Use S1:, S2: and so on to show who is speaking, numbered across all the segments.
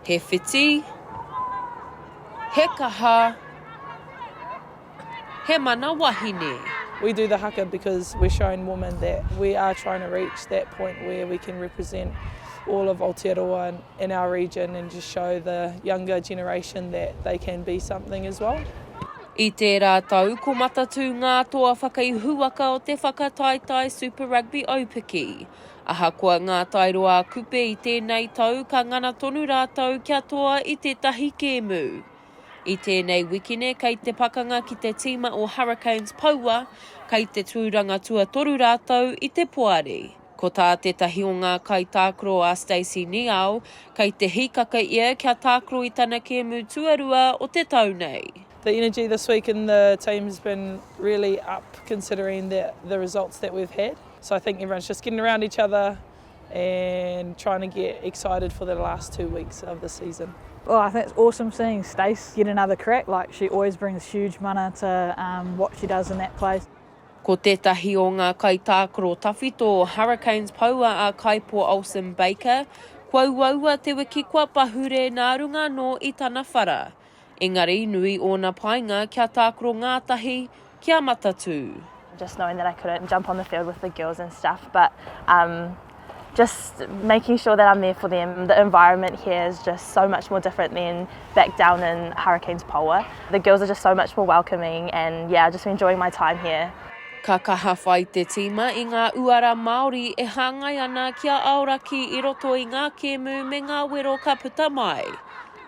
S1: He whiti, he kaha, he mana wahine.
S2: We do the haka because we're showing women that we are trying to reach that point where we can represent all of Aotearoa in our region and just show the younger generation that they can be something as well.
S1: I tērā tau, ko Matatū ngā toa whakaihuwaka o te whakataetae Super Rugby Aupiki. Ahakoa ngā taero ā-Kupe i tēnei tau, ka ngana tonu rātou kia toa i tētahi kēmu. I tēnei wikine kei te pakanga ki te tīma o Hurricanes Poua, kei te tūranga tuatoru rātou i te poari. Ko tā tētahi o ngā kaitākaro a Stacey Niao, kei te hīkaka ia kia tākaro i tana kēmu tuarua o te tau nei.
S2: The energy this week in the team has been really up considering the the results that we've had. So I think everyone's just getting around each other and trying to get excited for the last two weeks of the season.
S3: Well, I think it's awesome seeing Stace get another crack. Like she always brings huge mana to um, what she does in that place.
S1: Ko tētahi o ngā kaitākaro tawhito o Hurricanes Poua a Kaipo Olsen Baker, kua uaua te wiki kua pahure nā runga anō i tana whara. Engari nui ōna painga kia tākaro ngātahi, kia matatū.
S4: Just knowing that I couldn't jump on the field with the girls and stuff, but um, just making sure that I'm there for them. The environment here is just so much more different than back down in Hurricanes Poua. The girls are just so much more welcoming and yeah, just enjoying my time here.
S1: Ka kaha whai te tīma i ngā uara Māori e hāngai ana ki a Aoraki i roto i ngā kēmu me ngā wero ka puta mai.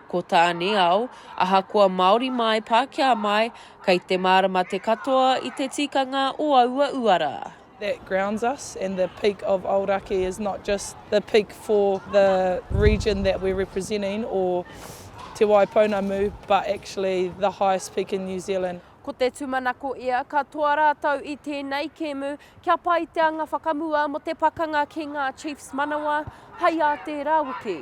S1: Ko tā Niao, ahakoa Māori mai, Pākehā mai, kei te mārama te katoa i te tikanga o aua uara.
S2: That grounds us and the peak of Aoraki is not just the peak for the region that we're representing or Te Waipounamu but actually the highest peak in New Zealand.
S1: Ko te tūmanako ia ka toa rātou i tēnei kēmu kia pai te anga whakamua mō te pakanga ki ngā Chiefs manawa hei ā tērā wiki.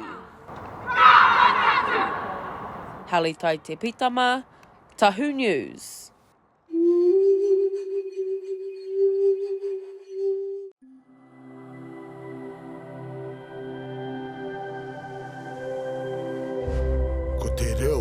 S1: Halitai Te Pitama, Tahu News.
S5: Ko te reo.